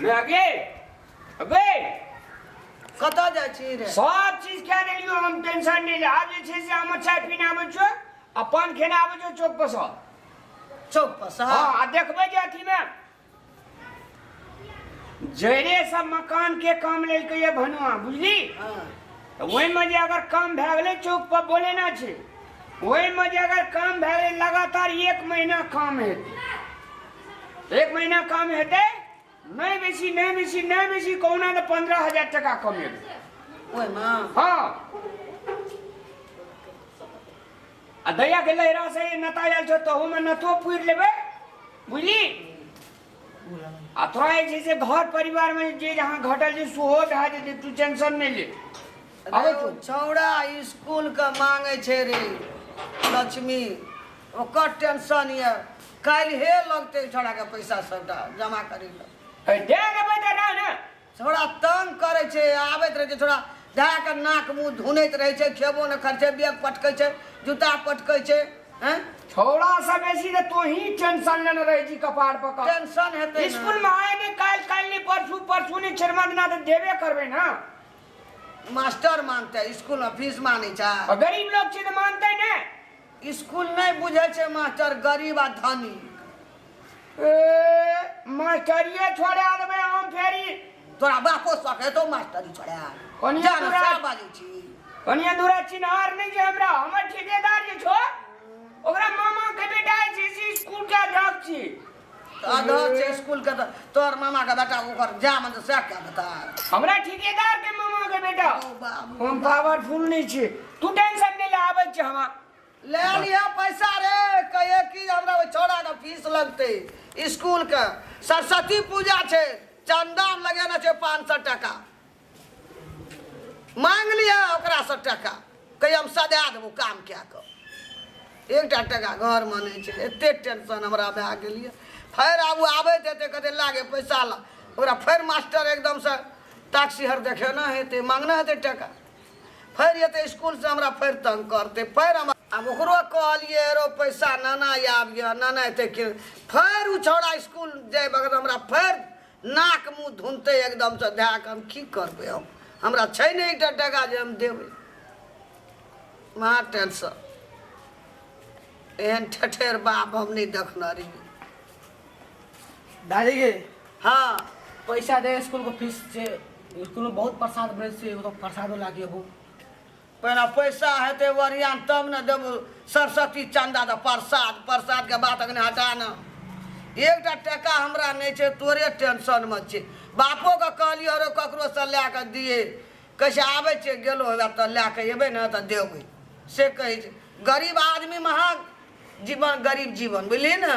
लगे अबे कतऽ जाइ छी रे सब चीज कए देलियो हम टेंशन नहि ले आब जे छै से हम चाय पीने आबै छियो आ पान खेने आबै छियो चौक पर सँ चौक पर सँ हँ आ देखबै जे अथीमे जरे सब मकान के काम लेलकै ये भनुआ बुझली हँ तऽ ओहिमे जे अगर काम भए गेलै चौक पर बोलेना छै ओहिमे जे अगर काम भए गेलै लगातार एक महीना काम हेतै एक महीना काम हेतै नहि बेसी नहि बेसी नहि बेसी कहुना तऽ 15,000 टका कमेबै ओहिमे हँ आ दैया के लहरा से नता आयल छौ तहूमे नतो पुरि लेबै बुझली आ तोरा जे छै से घर परिवारमे जे जहाँ घटल छै सेहो भए जेतै तू टेंशन नहि ले आबै अरे ओ छौड़ा स्कूल के मांगे छै रे लक्ष्मी ओकर टेंशन यऽ काल्हि लगतै छौड़ा के पैसा सबटा जमा करै लए दे देबै तऽ रह ने छौड़ा तंग करै छै आबैत रहै छै छौड़ा धए कऽ नाक मुँह धुनैत रहै छै खेबो नहि करै छै बैग पटकै छै जूता पटकै छै हैं छौड़ा से बेसी तऽ तोही टेंशन लेने रहै छी कपार पर कऽ। टेंशन हेतै ने। स्कूल में आए नहीं काल्हि काल्हि नहीं परसू परसू नहीं छेरमा दिना तऽ देबे करबै ना मास्टर मानतै स्कूल मे फीस मानै छै आ गरीब लोग छै तऽ मानतै ने स्कूल नहि बुझै छै मास्टर गरीब आ धनी ए मास्टरिये छोड़ा देबै हम फेरी तोरा बापो शौक हेतौ मास्टरी छोड़ा कनिया जा ने, तोरा- सएह बाजै छी कनिया दूरा चिन्हार नहि छै हमरा हमर ठेकेदार जे छौ ओकरा मामा के बेटा छै से स्कूल के अध्यक्ष छी तऽ अध्यक्ष छै स्कूल के तऽ तोहर मामा के बेटा ओकर जा मन तऽ सएह कए देतै हमरा ठेकेदार के मामा के बेटा ओ बाबू हम पावरफुल नहि छी तू टेंशन नहि ले आबै छै हमरा ले लिह पैसा रे कहिए कि हमरा ओहि छौड़ाके फीस लगतै स्कूलके सरस्वती पूजा छै चंदा लगेना छै 500 टाका मांग लिह ओकरासँ टाका कहिए हम सजा देबौ काम कए कऽ एकटा टाका घरमे नहि छै एते टेंशन हमरा भए गेल यऽ फेर आब ओ आबैत हेतै कहतै लागे पैसा ला ओकरा फेर मास्टर एकदमसँ टैक्सी हर देखेना हेतै मांगना हेतै टाका फेर एतै स्कूलसँ हमरा फेर तंग करतै फेर हम आब ओकरो कहलियै रो पैसा नाना आब यऽ नाना एतै कि फेर ओ छौड़ा स्कूल जाय बगत हमरा फेर नाक मुँह धुनतै एकदमसँ धए कऽ हम की करबै हम हमरा छै नहि एकटा टाका जे हम देबै महा टेंशन एहन ठठेर बाप हम नहि देखने रहियै दादी के हँ पैसा दे स्कूल को फीस से स्कूल में बहुत प्रसाद बने से तो प्रसादो लागी अबू पहिने पैसा हेतै ओरियान तब ने देबौ सरस्वती चन्दा तऽ प्रसाद प्रसादके बात अखने हटा ने एकटा टका हमरा नहि छै तोरे टेंशनमे छै बापोके कहलियै रो ककरोसँ लए कऽ दियै कहै छै आबै छियै गेलो हेबे तऽ लए कऽ एबै ने तऽ देबै से कहै छै गरीब आदमी महग जीवन गरीब जीवन बुझलिही ने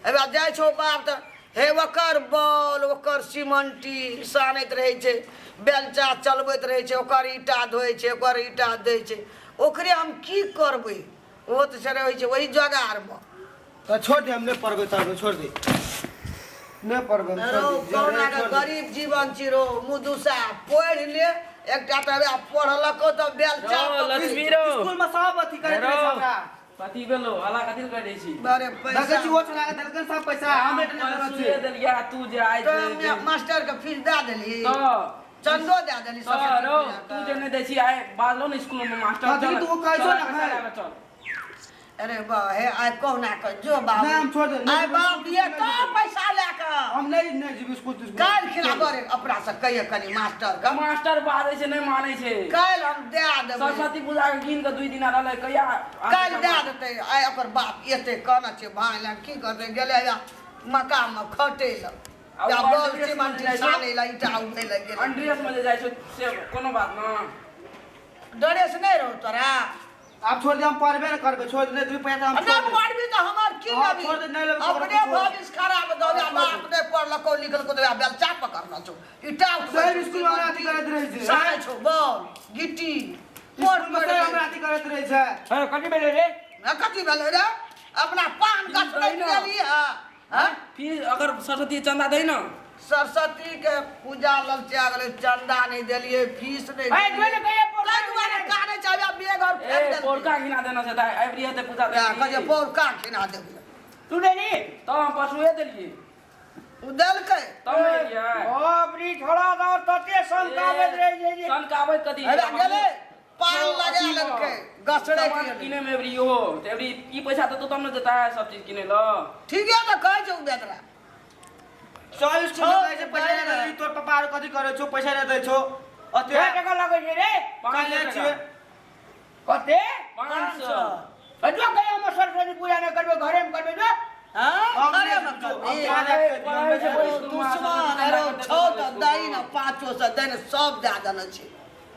हेबे जाइ छौ बाप तऽ हे ओकर बॉल ओकर सिमंटी सानैत रहै छै बेलचा चलबैत रहै छै ओकर ईटा धोइ छै ओकर ईटा दै छै ओकरे हम की करबै ओहो तऽ छै रहै छै ओही जोगारमे तो छोड़ दे हम नहीं पढ़बे तड़बे छोड़ दे नहीं पढ़बे हम, रौ छोड़ दे कहुना कऽ छोड़ दे। गरीब जीवन छी रौ मुदुसा पढ़ि ले एकटा तऽ हेबे पढ़लको तऽ बेलचा रौ, लक्ष्मी रौ। स्कूल में सब अथी करैत रहै छै हमरा कथी भेलो हला कथी लए करै छी अरे देखै पैसा छी ओ छोड़ा के देलकन सब पैसा हम एटने करत छी परसुए देलियै आ तू जे आइ तऽ मास्टर के फीस दए देली तऽ चंदो दए देली तऽ रौ तू जे नहि दै छी आइ बाजलो ने स्कूल में मास्टर कथी चल तू कहै छौ चल, ने पैसा है? लए कऽ चल अरे बा हे आइ कहुना कऽ जो बाबू नहि, हम छोड़ दे- नहि आइ जेबै, बाप स्कूल दिए नहि तो जेबै। पैसा लए कऽ हम नहीं नहीं जेबै स्कूल तिस्कुल काल्हि खिना बरे अपना से कहिए कनी मास्टर के मास्टर बाजै छै नहि मानै छै काल्हि हम दए देबै सरस्वती पूजा के गिन के दुई दिना रहलै कहिया काल्हि दए देतै आइ ओकर बाप एतै कहना छै भाय लए की करतै गेलै या मकामे खटै लए आ या ओ बल अंड्रेस सीमेंट में जाइ छौ? सानै लए ईटा उठै लए गेलै अंड्रेस में जे जाइ छै से कोनो बात न डरेस नहि रहौ तोरा आप छोड़ दे हम पढ़बे न करबे छोड़ दे नहीं देबी पैसा हम नहि छोड़ दे पढ़बी तऽ हमर की हाँ, लेबी छोड़ दे, नहि लेबै तऽ अपने छोड़ दे। भविष्य खराब दऽ दे बाप नहि पढ़लको लिखलको तऽ बेलचा पकड़ना छौ ईटा उठबै सर, स्कूल में हमरा अथी करैत रहै छै। सानै छौ बॉल गिट्टी पढ़ स्कूल में सर हमरा अथी करैत रहै छै हे कथी भेलै रे ना कथी भेलै रे अपना पान गाछ दही रोपि ने। देली हँ हँ? फिर अगर सरस्वती चंदा दै न सरस्वती के पूजा लग गेलै चंदा नहि देलियै फीस नहि ए देलियै। जो ने कहिया ताहि दुआरे कानै छै आब बेग और ए फेंक देलकै। पौरका घिना देना छै तऽ आबि रही तऽ पूजा वएह कहै छै देली पौरका खिना देबै तू देली तऽ हम परसुए देलियै ओ देलकै तब ने देलियै ओ ई छोड़ा दो तते सनकाबैत रहै छै जे सनकाबैत कथी अरे गेलै पान लगा लेलकै गसड़े सामान के किने में एबरी हो तऽ एबरी ई पैसा देतौ तब ने देता है सब चीज किने ल ठीके तऽ कहै छै ओ बेदरा चल स्कूल में कहै छै पैसा नहि दै तोर पापा आर कथी करै छौ पैसा नहि दै छौ अते कए टका लगै छै रे काल्हि छियै कते 500 जो गया में सरस्वती पूजा नहीं करबे घरे में करबे जो हाँ हम घरे नहि मे जो, करबी। हम पढ़ै पढ़ै छै अरे दुश्मन अरे छौ तऽ दै ने पाँचो सए दै ने सब दए देने छै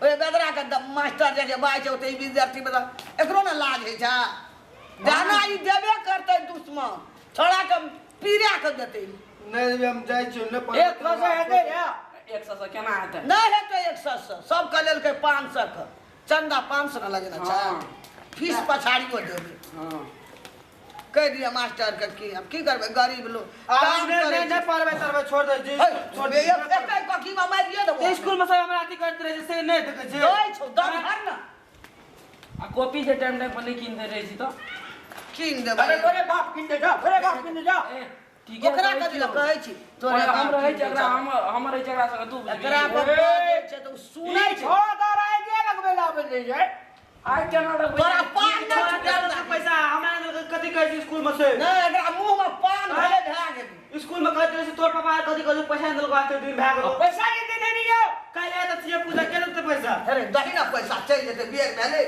ओहि बेदराके मास्टर जे छै बाइ छै ओतऽ ई विद्यार्थी बेदरा एकरो ने लाज होइ छै दाना ई देबे करतै दुश्मन छोड़ाके पीड़ा के देतै नहि देबै हम जाइ छियौ नहि पढ़बै 100 से हेतै रे 100 से केना हेतै नहि हेतै 100 से सबके लेलकै 500 के चंदा 500 ने लगेना छै हाँ। फीस पछाड़ियो देबै हाँ कहि दिअ मास्टर के की आब की करबै गरीब लोग आब काम नहि करै नहि छै। नहि पढ़बै तरबै छोड़ दै छी है, छोड़ दै एक एक कथी में मारिए देबो स्कूल में सब हमरा अथी करैत रहै छै से नहि देखै छै दै छौ दम भर ने आ कॉपी जे टाइम टाइम पर नहि कीन दै रहै छी तऽ कीन देबै अरे तोरे बाप कीन दे जा तोरे बाप कीन दे जा ए ठीके ओकरा कथी लए कहै छी तोरे हम बाप रहै कीन छी दै एकरा छौ। हम रहै छी एकरा संगे तू बुझबही। एकरा पर दै छै तऽ ओ सुनै ई छै छोड़ा दौड़ा जे लगबै ला आबै छै जे आइ केना रखबै तोरा पान नहि छोड़ा छुटल देलकै पैसा हमरा देलकै कथी कहै छै स्कूल में से नहि एकरा मुँह में पान भेलै भए गेलै स्कूल में कहैत रहै छै तोर पापा कथी कहै छै पैसा नहि देलको एते दिन भए गेलो पैसा जे देने नहीं जाओ काल्हि आयल तऽ छियै पूजा के देतै पैसा अरे दही ने पैसा चलि जेतै बेर भेलै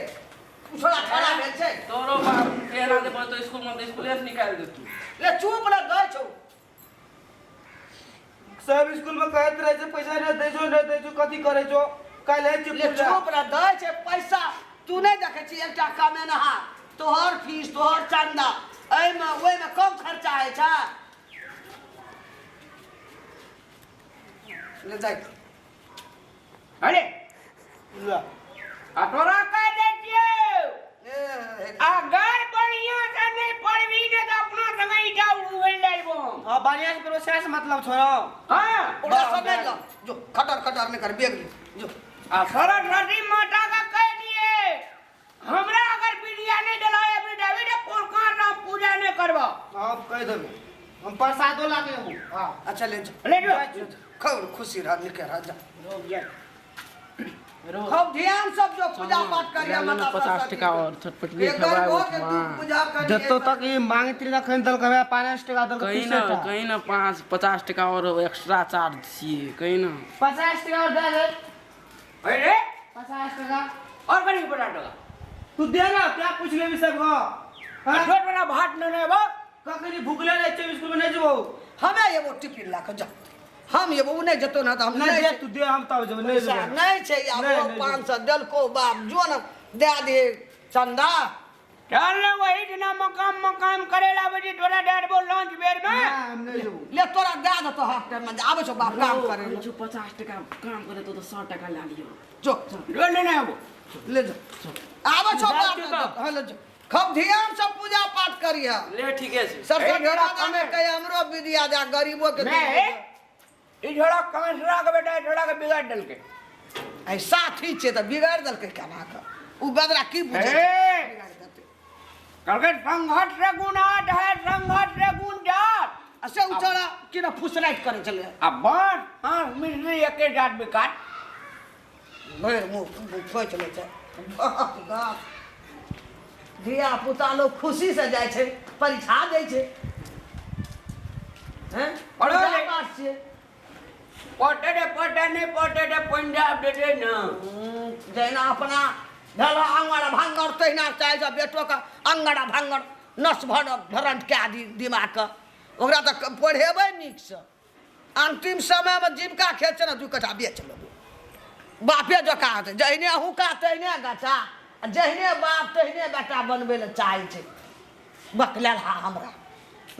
छोड़ा खड़ा भेल छै तोरो बाप एना देबो तऽ स्कूल में तऽ स्कूले से निकालि देतौ ले चुप रह दै छौ सब स्कूल में कहैत रहै छै पैसा नहि दै छौ नहि दै छौ कथी करै छौ काल्हि होइ छै ले पूजा चुप रह दै छै पैसा तू नहि देखै छी एकटा कमेनहा तोहर फीस तोहर चंदा एहिमे ओहिमे कम खर्चा होइ छै ले जाइ अरे ला। आ तोरा कह दै छियौ ए, अगर बढ़िया से नहीं पढ़बी ने तो अपना संगे ईटा उड़बै ले लेबो हम। हाँ बढ़िया से करो से मतलब छोड़ो हाँ ओकरा सब नहि लऽ जो खटर खटर नहि कर बेग ले जो आ सरस्वती माता का कह दिए हमरा अगर विद्या नहीं दिलाए अभी देवी ने पोरकार राम पूजा नहीं करबो हाँ कहि देबै हम प्रसादो ला के अबू हाँ अच्छा ले जो ले जो खूब खुशी रह निके रह जा रो खूब ध्यान सब जो पूजा पाठ करिए माता 50 सरस्वती टका के। और छटपटिये एक खेबै गरीबो के ओठमा। दुख पूजा करिए जतो तक ई मांगैत रही तखन देलकै हमरा 5 टका देलकै कहीं 30 ना टका कहीं ना पाँच 50 टका और एक्स्ट्रा चार्ज छियै कहीं ना 50 टका और दे दे अरे 50 टका और कनी 50 टका तू दे ना क्या पूछ लेबी सब को हाँ छोट वाला भात ने लेबो कखनी भूखले रहै छै स्कूल में नहीं जेबौ हमे एगो टिफिन ला के जा हम एगो ओ नहि जेतौ ने तऽ हम नहीं नहि दे तू दे हम तब जेबौ नहीं पैसा जेबौ नहि छै आब नहि, ओ नहि 500 देलको बाप जो ने दए दे चंदा चल ने वही दिना मकाम मकाम करे ला बजी तोरा दे देबो लंच बेर में नहीं, हम नहीं जेबौ ले तोरा दए देतो हाफ टाइम में आबै छौ बाप काम करे कहै छौ 50 टका काम करे तो 100 टका ला लियो जो जो लेने आबो ले जो आबै छौ जाइ बाप छियौ तब। हाँ ले जो खूब ध्यान से पूजा पाठ करिह ले ठीके छै सरस्वती ए, जोड़ा माता ने कमे। कहे हमरो विद्या दे गरीबो के मैं ई झोड़ा कमेसरा के बेटा झोड़ा के बिगाड़ देलकै ऐ साथी छै तऽ बिगाड़ि देलकै केना कऽ ओ बदरा की बुझै छै? ए बिगाड़ि देतै कहलकै संघर्ष से गुण आठ है संघर्ष से गुण जात आ से ओ चोरा कि ना फुसराइत करै छलै आ बाँस हाँस मिश्री एके जात बिकात भरि मुँह खोचि लै छै बाप बाप धिया पुता लोग खुशी से जाइ छै परीक्षा दै छै हैं पढ़ो पूजा ले। पाठ छियै पटे रे पटे नहीं पटे रे पंजाब दे दे ना जहिना अपना भेल अङ्गड़ भङ्गड़ तहिना चाहै छै बेटोके अङ्गड़ भङ्गड़ नस भर भरंट कए दी दिमागके ओकरा तऽ पढ़ेबै नीकसँ अन्तिम समयमे जीविका खेत छै ने 2 कट्ठा बेच लेबै बापे जकाँ हेतै जहिने हुनका तहिने गचा आ जहिने बाप तहिने बेटा बनबै लए चाहै छै बकलेलहा हमरा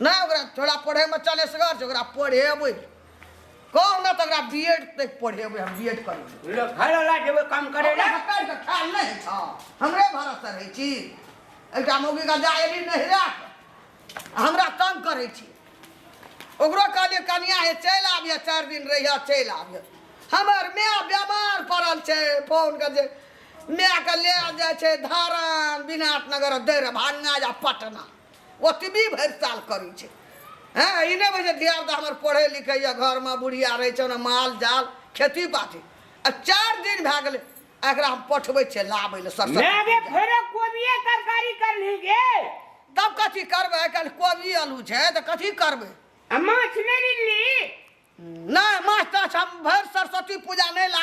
नहि ओकरा थोड़ा पढ़ैमे चलेसगर छै ओकरा पढ़ेबै कहू ने तऽ ओकरा बी एड तक पढ़ेबै हम बी एड करेबै लोग खाय ला जेबै काम करे ला ओकरा काटि कऽ खायल नहि होइ छौ हमरे भरोसे रहै छी एकटा मौगीके जा एली नहिरा हमरा तंग करै छी ओकरो कहलियै कनिया हे चलि आबिहे 4 दिन रहिहे चलि आबिहे हमर माय बेमार पड़ल छै फोन के जे मायके ले जाइ छै धरान विनाटनगर दरभंगा या पटना ओतबी भरि साल करै छै हँ ई नहि होइ छै धियापुता हमर पढ़ै लिखैए घरमे बुढ़िया रहै छै ने माल जाल खेती बाती आ 4 दिन भए गेलै, एकरा हम पठबै छियै लाबै लए सरस्वती मैं गे पूजा। फेरो कोबिये तरकारी करली गे। तब कथी करबै? आइ काल्हि कोबी आलू छै तऽ कथी करबै? आ माछ नहि ली? नहि, माछ ताछ हम भरि सरस्वती पूजा नहि लाबै।